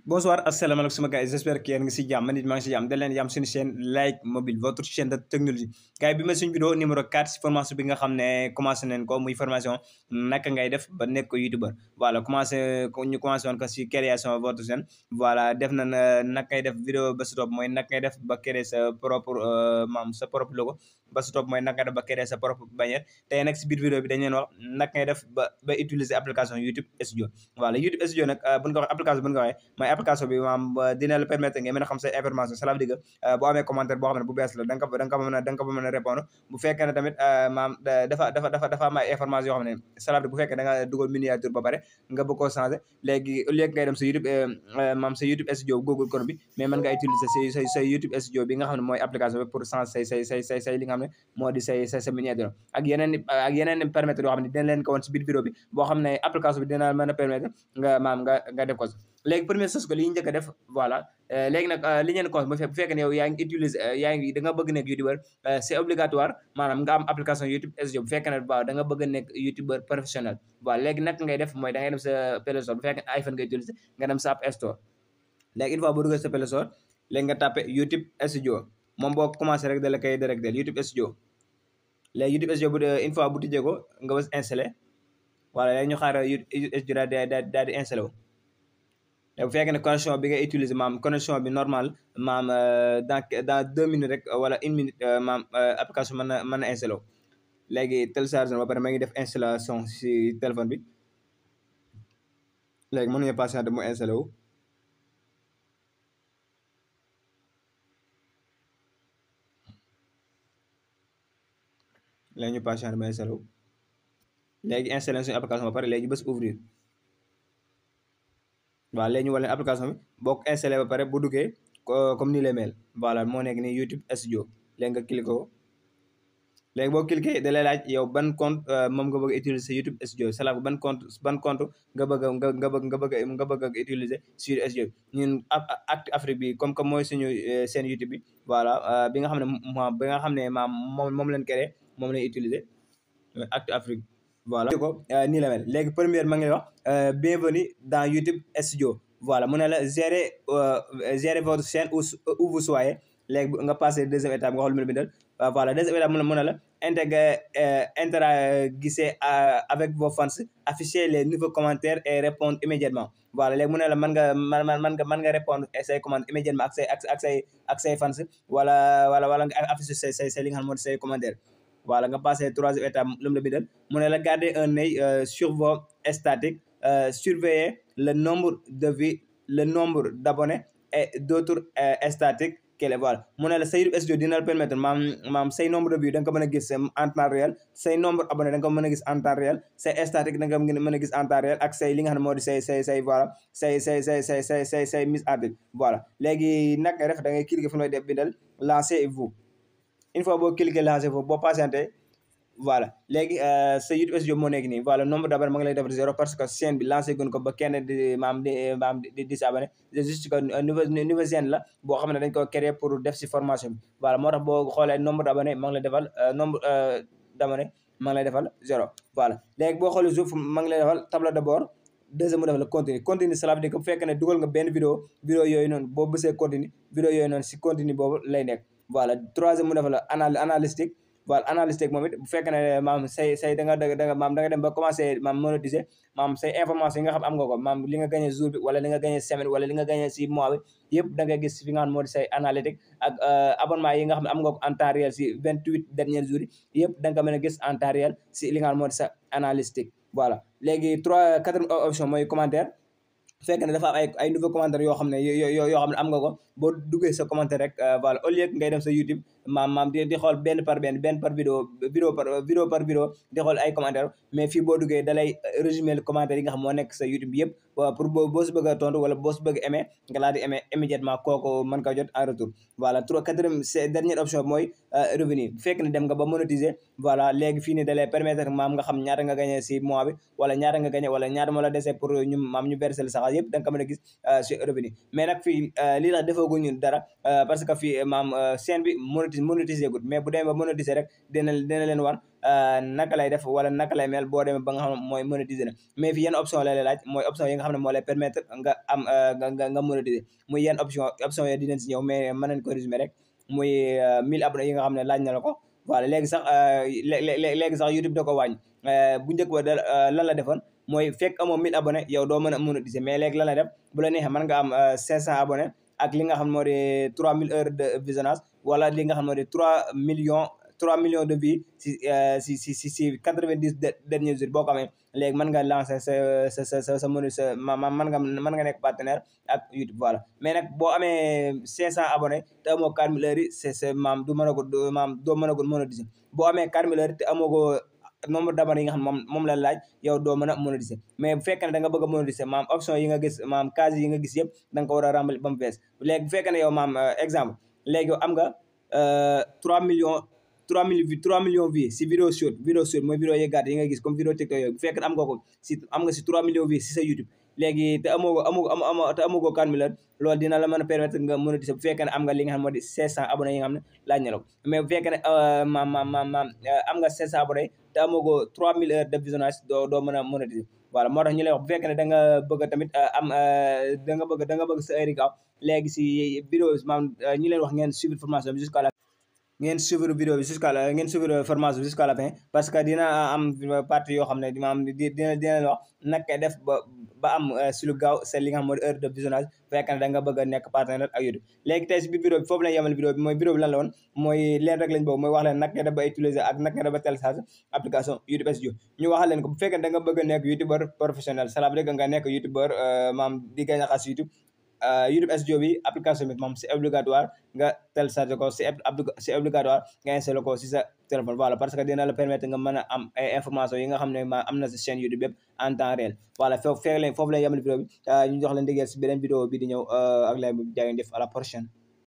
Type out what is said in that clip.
Bonsoir, assalamualaikum sama gars, j'espère que yéen ngi si jàmm man it maa ngi si jàmm dañ leen yam suñu chaîne Like Mobile votre chaîne de technologie gars bi ma suñu vidéo numéro 4 si formation bi nga xam ne commencé nañ ko muy formation naka ngay def ba nekk youtubeur voilà ñu commencé woon ko si création votre chaîne voilà def na naka ngay def vidéo ba si topp mooy naka ngay def ba créer sa propre sa propre logo ba si topp mooy naka ngay def ba créer sa propre bannière tey nag si biir vidéo bi dañ leen wax naka ngay def ba utiliser application YouTube Studio voilà YouTube Studio nag buñ ko wax application buñ ko waxee application bi maam dina la permettre nga mën a xam say information cela veut dire que boo amee commentaire boo xam ne bu bees la da nga ko mën a répondre bu fekkee ne tamit maam dafa am ay information yoo xam ne cela veut dire bu fekkee da nga dugal miniature ba pare nga bëgg koo changer léegi au lieu ngay dem sa YouTube maam sa YouTube Studio Google Chrome bi mais mën nga utiliser say YouTube Studio bi nga xam ne mooy application bi pour changer say li nga xam ne moo di say miniature ak yeneen permettre yoo xam ne dina leen ko woon si biir vidéo bi boo xam ne application bi dina mën a permettre nga def ko léegi première chose que li ñu njëkk a def voilà léegi nag li ngeen ko bu fekkee ne yow yaa ngi utiliser da nga bëgg nekk youtubeur c'est obligatoire maanaam nga am application YouTube Studio bu fekkee ne waaw da nga bëgg a nekk youtubeur professionnel voilà léegi nag ngay def mooy da ngay dem sa Play Store bu fekkee iPhone nga utiliser nga dem sa App Store léegi une fois boo duggee sa Play Store léegi nga tapé YouTube Studio moom boo commencé rek da la koy directel YouTube Studio léegi YouTube Studio bu une fois bu tijjee ko nga bës installé voilà léegi ñu xaar YouTube Studio daal di installé wu bu fekkee ne connexion bi nga utiliser maam connexion bi normal maam dans 2 minutes rek wala 1 minute maam application mën na installé wu léegi télécharge ba pare ma ngi def installation si téléphone bi léegi mën nañu patienter mu installé wu léegi ñu patienter mu installé wu léegi installé suñu application ba pare léegi bës ouvrir waaw léegi ñu wala application bi boo ko installé ba pare bu duggee comme nii lay mel voilà moo nekk nii YouTube Studio léegi nga cliqué ko léegi boo cliqué da lay laaj yow ban compte moom nga bëgg a utiliser YouTube Studio c'est là ban compte nga bëgg a utiliser sur Studio ñun Actu Afrique bi comme mooy suñu seen YouTube bi voilà bi nga xam ne maam moom leen créé moom lañ utiliser Actu Afrique voilà ko nii la mel léegi première ma ngi wax bienvenue dans YouTube Studio voilà mu ne la gérer votre chaîne où vous soyez léegi nga passé deuxième étape nga xool mu la bindal voilà deuxième étape mu ne la interagissez avec vos fans afficher les nouveaux commentaires et répondre immédiatement voilà léegi mu ne la mën nga répondre say commentaires immédiatement ak say fans wala nga afficher say li nga xam moo di say commentaires voilà nga passé troisième étape lu mu la bindal mu ne la garder un œil sur vos statistiques surveiller le nombre d'abonnés et d'autres statistiques voilà mu ne la sa YouTube Studio dina la permettre maam say nombre de vues da nga ko mën a gis en temps réel say nombre abonnés da nga ko mën a gis en temps réel say statistiques da nga mën a gis en temps réel ak say li nga xam ne moo di say voilà say mise à jour voilà léegi nag nga def da ngay cliquer fu may def bindal lancez-vous une fois boo cliquer lancer foofu boo patienté voilà léegi sa YouTube Studio moo nekk nii voilà nombre d'abonnés ma ngi lay def 0 parce que chaîne bi lancé gun ko ba kenn di s'abonné juste que nouvelle chaîne la boo xam ne dañ ko créer pour def si formation bi voilà moo tax boo xoolee nombre d'abonnés ma ngi lay defal nombre d'abonnés ma ngi lay defal 0 voilà léegi boo xoolee suuf ma ngi lay defal tableau de bord deuxième mu def la continue cela veut dire que bu fekkee ne dugal nga benn vidéo yooyu noonu boo bësee continue vidéo yooyu noonu si continue boobu lay nekk voilà troisième mu def la analytique voilà analytique moom it bu fekkee ne maam say da nga dem ba commencé maam monétiser maam say information yi nga xam am nga ko maam li nga gagné jour bi wala li nga gagné semaine wala li nga gagné si mois bi yëpp da nga gis fi nga xam moo di say analytique ak abonnement yi nga xam ne am nga ko en temps réel si 28 derniers jours yi yëpp da nga mën a gis en temps réel si li nga xam moo di sa analytique voilà léegi quatrième option mooy commentaire fekk ne dafa am ay nouveau commentaire yoo xam ne yoo xam ne am nga ko boo duggee sa commentaire rek voilà au lieu que ngay dem sa YouTube maam di xool benn par vidéo par vidéo di xool ay commentaire mais fii boo duggee da lay résumer le commentaire yi nga xam moo nekk sa YouTube yëpp pour boo si bëgg a tontu wala boo si bëgg a aimer nga laa di aimer immédiatement kooku mën ko jot en retour voilà quatrième dernière option mooy revenu bu fekk ne dem nga ba monétiser voilà léegi fii nii da lay permettre maam nga xam ñaata nga gagné si mois bi wala ñaata nga gagné wala ñaata moo la dese pour ñu verser la sax yëpp da nga ko mën a gis si revenu mais nag fii lii tax defooguñu dara parce que fii maam chaîne bi monétiser monétiser gut, mais bu demee ba monétiser rek dina leen war naka lay def wala naka lay mel boo demee ba nga xam ne mooy monétiser na. mais fi yenn option la lay laaj mooy option yi nga xam ne moo lay permettre nga am nga monétiser muy yenn option yi dinañ si ñëw, mais mën nañ ko résumer rek muy 1000 abonnés yi nga xam ne laaj na la ko. voilà léegi sax YouTube da ko wàññi. bu njëkk ba lan la defoon mooy fekk amoo 1000 abonnés yow doo mën a monétiser, mais léegi lan la def bu la neexee mën nga am 500 abonnés ak li nga xam moo di 3000 heures de visionnage wala li nga xam moo di 3 millions de vues si 90 derniers jours boo ko amee léegi mën nga lancer sa mën nga nekk partenaire ak YouTube. voilà mais nag boo amee 500 abonnés te amoo 4000 heures yi c'est maam doo mën a ko monétiser. boo amee 4000 heures te amoo ko nombre d'abonnés yi nga xam moom la laaj yow doo mën a monétiser. mais bu fekkee ne da nga bëgg a monétiser maam option yi nga gis maam case yi nga gis yëpp da nga ko war a remplir ba mu fees. léegi bu fekkee ne yow maam exemple léegi yow am nga 3 millions vues si vidéo short mooy vidéo yi gàtt yi nga gis comme vidéo TikTok yooyu. bu fekkee am nga si 3 millions vues si sa YouTube léegi te amoo ko 4000 heures loolu dina la mën a permettre nga monétiser bu fekkee ne am nga li nga xam moo di 500 abonnés yi nga xam ne laaj na la ko. mais bu fekkee ne am nga 500 abonnés te amoo ko 3000 heures de visionnage doo mën a monétiser. voilà moo tax ñu lay wax bu fekkee ne da nga bëgg tamit da nga bëgg sa heure yi gaaw léegi si vidéo maanaam ñu leen wax ngeen suivre formation bi jusqu'à la ngeen suivre vidéo bi ngeen suivre formation jusqu'à la fin, parce que dina am partie yoo xam ne dina leen wax naka def ba am si lu gaaw c'est li nga xam moo di heure de visionnage bu fekkee ne da nga bëgg a nekk partenaire ak YouTube. léegi tey si biir vidéo bi foofu lañ yemal vidéo bi mooy vidéo bi lan la woon mooy leen rek lañ bëgg mooy wax leen naka def ba utiliser ak naka def ba télécharger application YouTube Studio. ñu waxal leen ko bu fekkee da nga bëgg a nekk youtubeur professionnel, cela veut dire nga nekk youtubeur di gañ a xas YouTube. YouTube Studio bi application bi moom c'est obligatoire nga télécharger ko, c'est obligatoire nga installer ko si sa téléphone. voilà parce que dina la permettre nga mën a am ay information yi nga xam ne am na si chaîne YouTube yëpp en temps réel. voilà foofu lañ yemal vidéo bi ñu jox leen digal si beneen vidéo bi di ñëw ak lay jaa ngeen jëf à la prochaine.